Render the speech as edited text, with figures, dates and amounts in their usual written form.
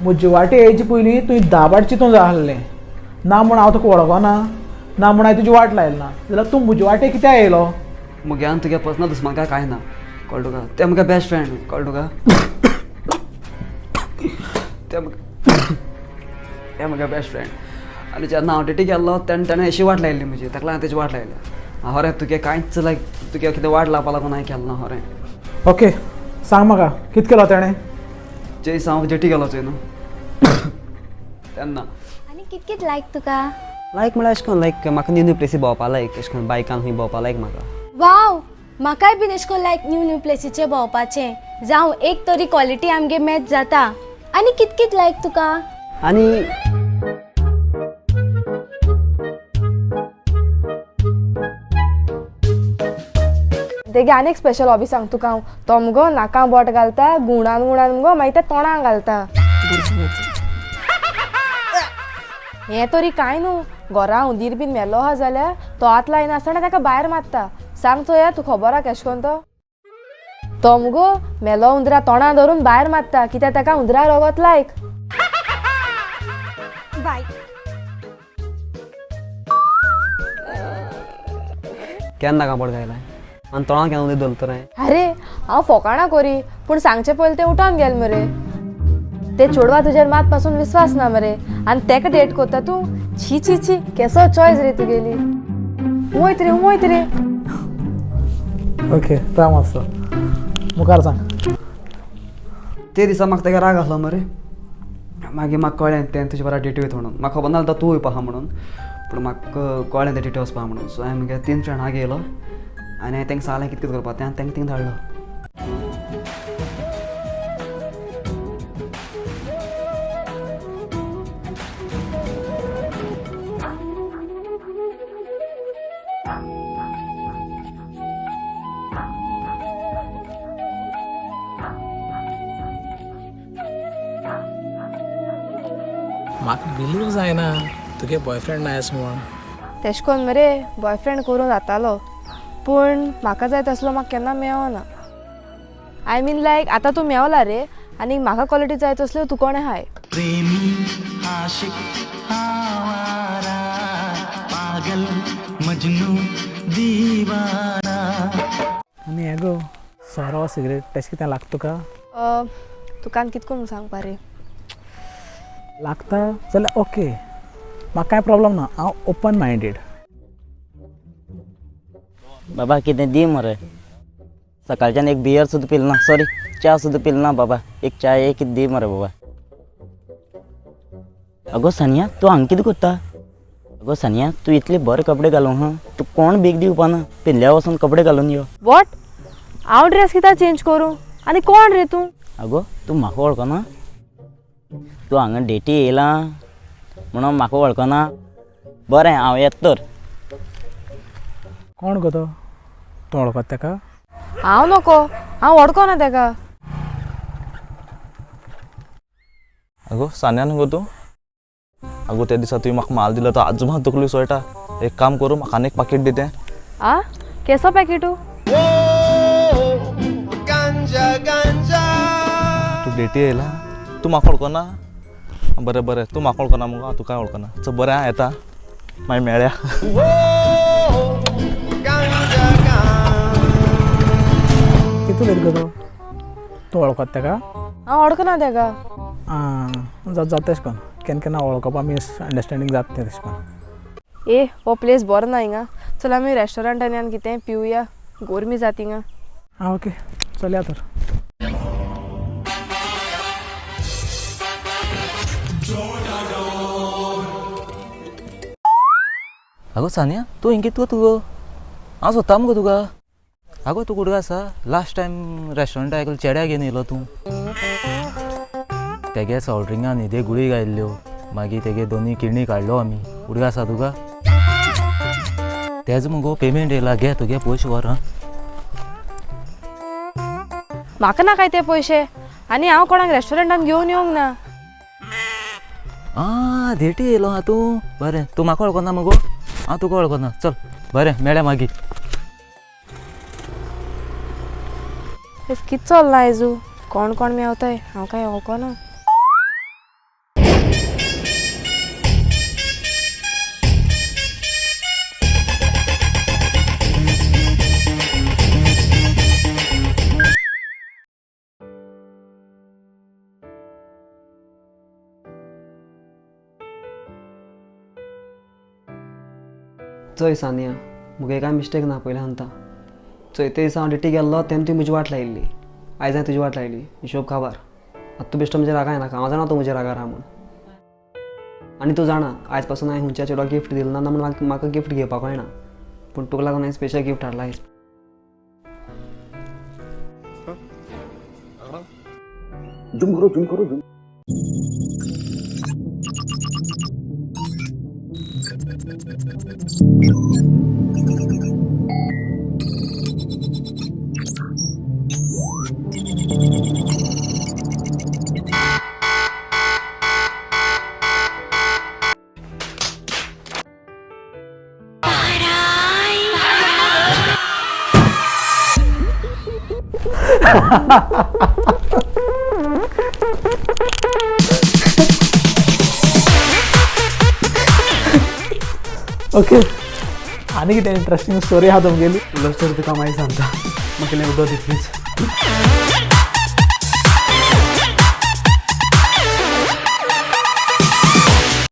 म्हजे वाटे येयचे पयलीं तुवें 10 वाट चिंतूंक जाय आसलें. ना म्हूण हांव तुका वळखना, ना म्हूण हांवें तुजी वाट लायली ना, जाल्यार तूं म्हजे वाटे कित्याक येयलो? मुगे आनी तुगे पर्सनल दुस्मानकाय कांय ना, कळ्ळें तुका? तें मुगे बेस्ट फ्रेंड, कळ्ळें तुका? तें मुगे बेस्ट फ्रेंड. आनी जेन्ना हांव डेटी गेल्लो तेन्ना ताणें अशी वाट लायिल्ली म्हजी, ताका लागून तेजी वाट लायल्या. खरें तुगे कांयच लायक तुगे कितें वाट लावपा लागून हांवें केलें ना, खरें. ओके सांग म्हाका कितें केलो तेणें? जे दिसा हांव जेटी गेलो चोय न्हू तेन्ना. आनी कित कित लायक तुका? लायक म्हळ्यार अशें करून लायक म्हाका न्यू न्यू प्लेसी भोंवपा लायक, अशें करून बायकान खंय भोंवपा लायक म्हाका. वाव, म्हाकाय बीन अशें करून लायक न्यू न्यू प्लेसीचे भोंवपाचें. जावं एक तरी क्वॉलिटी आमगे मॅच जाता. आनी कित कित लायक तुका? आनी तेगे आनी एक स्पेशल हॉबी सांग तुका हांव. तो मुगो नाका बोट घालता, गुणान गुणान मुगो मागीर ते तोंडाक घालता. हें तरी कांय न्हू, घरा हुंदीर बीन मेलो आहा जाल्यार तो हात लायनासतना ताका भायर मारता. सांग चोया, तूं खबर आहा केशें कोन्न तो? तो मुगो मेलो हुंदरा तोंडा धरून भायर मारता, कित्याक ताका हुंदरा रगत लायक. बाय. केन्ना नाका बोट घायलां आनी तोंडाक केन्ना उदक धरलो तर हांवें? अरे हांव फोकाणां करी, पूण सांगचे पयलीं तें उठोन गेल मरे. ते चेडवा तुजेर मात पासून विस्वास ना मरे, आनी तेका डेट करता तूं. छी छी छी, केसो चॉयस रे तुगेली. वयत रे वयत रे. ओके राव मातसो, मुखार सांग. ते दिसा म्हाका तेका राग आसलो मरे. मागीर म्हाका कळ्ळें तें तुजे बराबर डेटी वयता म्हणून. म्हाका खबर नासलें तूं वयपा आहा म्हणून, पूण म्हाका कळ्ळें तें डेटी वचपा आहा म्हणून. सो हांवें म्हगे 3 फ्रेंडां घेयलो आनी हांवें तांकां सांगलें कितें कितें करपा तें, आनी तांकां थिंग धाडलो. म्हाका बिलीव जायना तुगे बॉयफ्रेंड ना एस म्हूण. तेशें कोन्न मरे बॉयफ्रेंड करूं जातालो, पूण म्हाका जाय तसलो म्हाका केन्ना मेवना. I mean लायक आतां तूं मेवला रे, आनी म्हाका क्वॉलिटी जाय तसल्यो तूं कोणें हाय. प्रेमी आशिक आवारा पागल मजनू दीवाना. आनी हें गो सोरो सिगरेट तेशें कितें लागता तुका? तुका आनी कितें करून सांगपा रे? लागता जाल्यार ओके, म्हाका कांय प्रॉब्लम ना, हांव ओपन मायंडेड. बाबा कितें दी मरे, सकाळच्यान एक बियर सुद्दां पिल ना, सॉरी च्या सुद्दां पिल ना बाबा, एक च्या एक कितें दी मरे बाबा. अगो सानिया तूं हांगा कितें करता? अगो सानिया तूं इतले बरे कपडे घालूंक हा, तूं कोण बेग दिवपा ना, पिल्ल्या वचून कपडे घालून यो. What, हांव ड्रेस कित्याक चेंज करूं? आनी कोण रे तूं? अगो तूं म्हाका वळखना? तूं हांगा डेटी येयला म्हणून म्हाका वळखना? बरें हांव येता तर. कोण गो तो? तूं वळखता तेका? हांव नको, हांव वळखना तेका. अगो सान्या न्हू गो तूं? अगो त्या दिसा तुवें म्हाका माल दिलो तो आजू म्हाका तकली सोयटा. एक काम करूं, म्हाका आनी एक पाकीट दी तें. आ केसो पॅकेटू? तूं डेटी येयला? तूं म्हाका वळखना? बरें बरें, तूं म्हाका वळखना मुगो, हांव तुकाय वळखना. चल बरें आं, येता मागीर मेळया. कितू उलयता गो तूं? तूं वळखता तेका? हांव वळखना तेका. आं जाता तेशें कोन्न, केन्ना केन्ना वळखपा मिसअंडरस्टँडींग जाता तें तेशें कोन्न. ए हो प्लेस बरो ना हिंगा, चल आमी रेस्टॉरंटान यान कितें पिवया, गोरमी जाता हिंगा. आं ओके चलया तर. आगो सानिया तूं हिंग कितें करता गो? हांव सोदता मुगो तुका. आगो तूं कुठे आसा? लास्ट टायम रेस्टॉरंटाक एकलो चेड्या घेवन येयलो तूं, तेगे सॉफ्ट ड्रिंकान न्हिदे गुळी घायल्ल्यो, मागीर तेगे दोनूय किडनी काडलो आमी. उडगा आसा तुका? तेजो मुगो पेमेंट येयला, घे तुगे पयशे व्हर. हां म्हाका ना काय ते पयशे, आनी हांव कोणाक रेस्टॉरंटान घेवन येवंक ना. आं धेटी येयलो आहा तूं? बरें तूं म्हाका वळखना मुगो, हांव तुका वळखना. चल बरें मेळ्या मागीर. कितें चल्लां आयजू? कोण कोण मेवताय हांव कांय वळखना. चोय सानिया, मुगे कांय मिस्टेक ना, पयलें सांगता. चोय, ते दिसा हांव डेटी गेल्लो तेन्ना तुवें म्हजी वाट लायिल्ली, आयज हांवें तुजी वाट लायली. हिशोब काबार. आतां तूं बेश्टो म्हज्या रागार येनाका, हांव जाणा तूं म्हज्या रागार आहा म्हूण. आनी तूं जाणा आयज पासून हांवें खंयच्या चेडवाक गिफ्ट दिलें ना म्हूण म्हाका गिफ्ट घेवपाक कळना, पूण तुका लागून हांवें स्पेशल गिफ्ट हाडला आयज. ओके, आनी कितें इंट्रस्टींग स्टोरी आहा तुमगेली? लव स्टोरी तुका मागीर सांगता, म्हाका इल्लें उदक दी प्लीज.